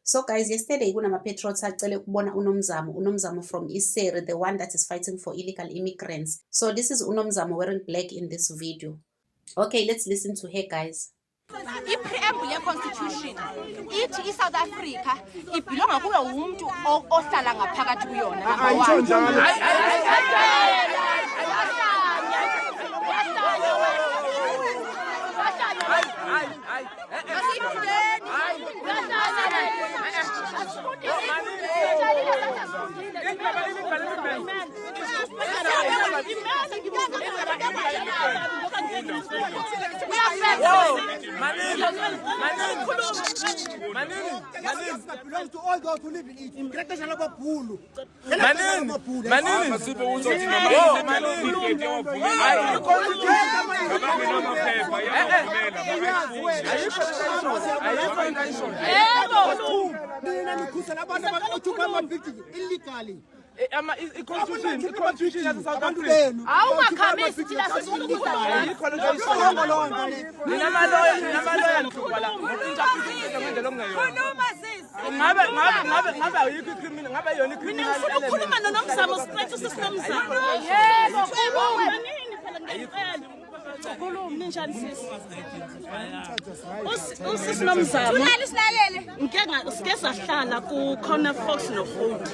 So guys, yesterday kunama-patriots acele ukubona uNomzamo, uNomzamo from iSERI, the one that is fighting for illegal immigrants. So this is uNomzamo wearing black in this video. Okay, let's listen to her, guys. I-preamble ye-constitution ithi i-South Africa ibelonga kuyo umuntu ohlala ngaphakathi kuyona. Number one. Belongs to all those who live in it. Ngexesha lababhulu. Manini, manini. Asibe uzothi noma i-certificate iyawavumela abangenamaphepha, iyawavumela bakayifuni. Ayikho into ayishoyo. Nina nikhusela abantu aba-occupy ama-building illegally. I-constitution yase-South Abantu Africa. benu. Awungakhamisi, thina sifuna ukuza. Ayikho lento ayishoyo. Ninamaloya, ninamaloya, nihlupha la. Ngo-interpret ngendlela okungeyona. Ngabe ayikho i-criminal, ngabe yona i-criminal. Ngifuna ukukhuluma noNomzamo straight, usisiNomzamo. Yebo. Manini phela, ngiyacela. Khuluma, ninjani sisi? UsisiNomzamo. Thulani silalele. Ngike sahlala ku-corner Fox no-Road.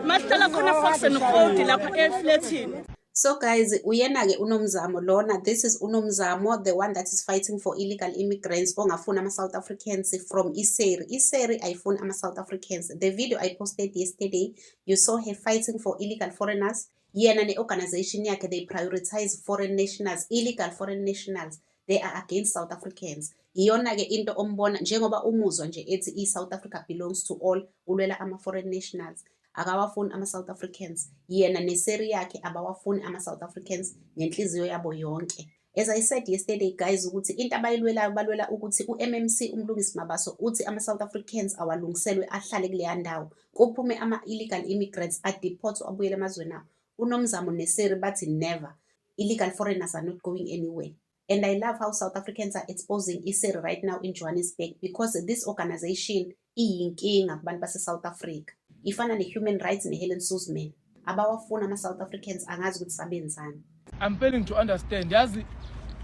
Masihlala corner Fox no-Road lapha efletini. So guys, uyena-ke uNomzamo lona. This is uNomzamo, the one that is fighting for illegal immigrants, ongafuni ama-South Africans from iSERI. ISERI ayifuni ama-South Africans. The video I posted yesterday, you saw her fighting for illegal foreigners. Yena ne-organization yakhe, they prioritize foreign nationals, illegal foreign nationals. They are against South Africans. Iyona-ke into ombona, njengoba umuzwa nje ethi i-South Africa belongs to all, ulwela ama-foreign nationals. Akawafuni ama-South Africans. Yena neSERI yakhe abawafuni ama-South Africans ngenhliziyo yabo yonke. As I said yesterday, guys, ukuthi into abayilwelayo, balwela ukuthi u-MMC uMlungisi Mabaso uthi ama-South Africans awalungiselwe ahlale kuleya ndawo. Kuphume ama-illegal immigrants, adeport, abuyele emazweni abo. UNomzamo neSERI bathi never. Illegal foreigners are not going anywhere. And I love how South Africans are exposing iSERI right now in Johannesburg, because this organization iyinkinga kubantu base-South Africa. Ifana ne-Human Rights ne-Helen Suzman. Abawafuni ama-South Africans, angazi ukuthi sabenzani. I'm failing to understand. Yazi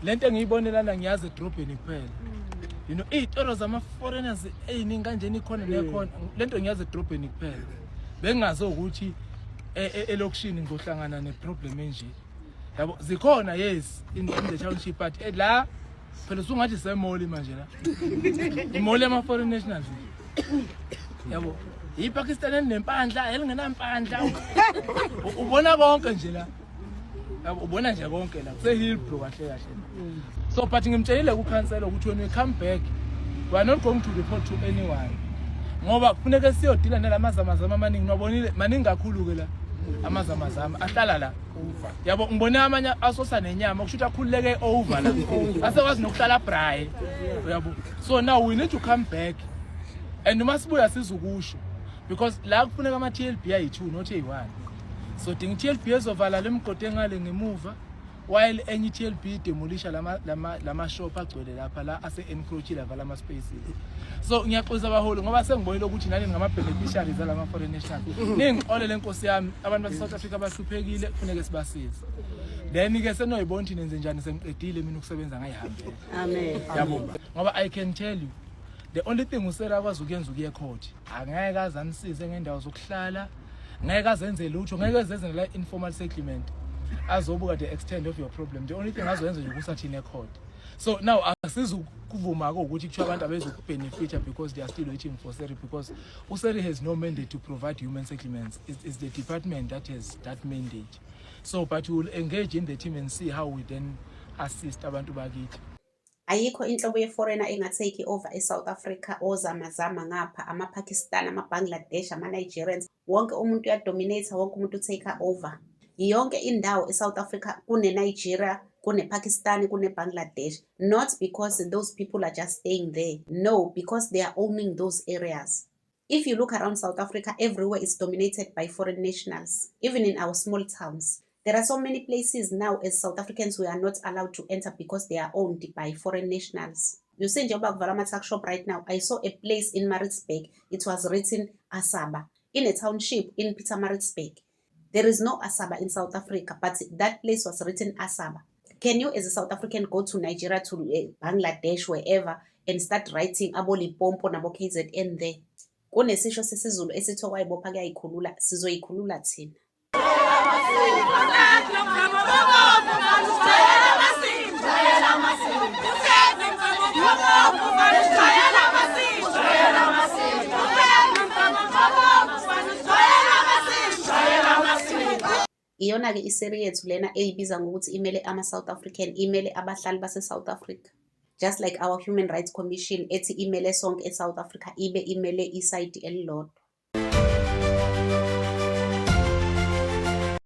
lento engiyibonelana ngiyazi edrobheni kuphela. Iy'toro zama-foreigners ey'ningi kanjena ikhona nekhona. Lento ngiyazi edrobheni kuphela. Bengingazi ukuthi elokishini ngizohlangana ne-problem enje. Yabo, zikhona, yes, in the township, but la phela usungathi semoli manje la. Imoli yama-foreign nationals. Yabo, iPakistan elinempandla, elingenampandla. Ubona konke nje la. Yabo, ubona nje konke la. Kuse-Hillbrow kahle kahle. So but ngimtshelile kukhansela ukuthi when we come back, we are not going to report to anyone. Ngoba kufuneka siyodila nalamazamazama amaningi, niwabonile maningi kakhulu ke la. Amazamazama ahlala la. Yabo, ngibone amanye asosa nenyama, kusho ukuthi akhululeke over la. Asekwazi nokuhlala braai. Yabo. So now we need to come back. And uma sibuya sizukusho because la kufuneka ama TLB ayi2, not ayi1. So dinga TLB ezovala lemigodi engale ngemuva, while enye TLB demolisha lama shop agcwele lapha la ase encroach la lama spaces. So ngiyaxolisa abaholi ngoba sengibonile ukuthi nani ngama beneficiaries alama foreign nationals. Ningixolele nkosi yami, abantu base South Africa bahluphekile, kufuneka sibasize. Then ke senoyibona ukuthi nenze njani, sengiqedile mina ukusebenza, ngayihambela. Amen. Yabo, ngoba I can tell you the only thing uSERI akwazi ukuyenza ukuye court. Angeke aze anisize ngendawo zokuhlala, ngeke azenze lutho, ngeke azenze la informal settlement. Azobuka the extent of your problem. The only thing azoyenza nje ukusa thina ecourt. So now asizukuvuma ukuthi kuthiwa abantu abezokubenefita because they are still waiting for SERI, because uSERI has no mandate to provide human settlements. It's the department that has that mandate. So but we will engage in the team and see how we then assist abantu bakithi. Ayikho inhlobo ye-foreigner enga-take over e-South Africa, ozamazama ngapha, ama-Pakistan, ama-Bangladesh, ama-Nigerians. Wonke umuntu uyadominate, wonke umuntu take over. Yonke indawo e-South Africa kune-Nigeria, kune-Pakistan, kune-Bangladesh. Not because those people are just staying there. No, because they are owning those areas. If you look around South Africa, everywhere is dominated by foreign nationals, even in our small towns. There are so many places now as South Africans we are not allowed to enter because they are owned by foreign nationals. You see, njengoba kuvalwa ama-tuck shop right now, I saw a place in Maritzburg, it was written Asaba, in a township in Pietermaritzburg. There is no Asaba in South Africa, but that place was written Asaba. Can you, as a South African, go to Nigeria, to Bangladesh, wherever, and start writing abo Limpopo nabo KZN there? Kunesisho sesiZulu esithi okwayibopha kuyayikhulula, sizoyikhulula thina. Iyona-ke iseri yethu lena eyibiza ngokuthi imele ama-South African, imele abahlali base-South Africa. Just like our Human Rights Commission ethi imele sonke e-South Africa, ibe imele isayidi elilodwa.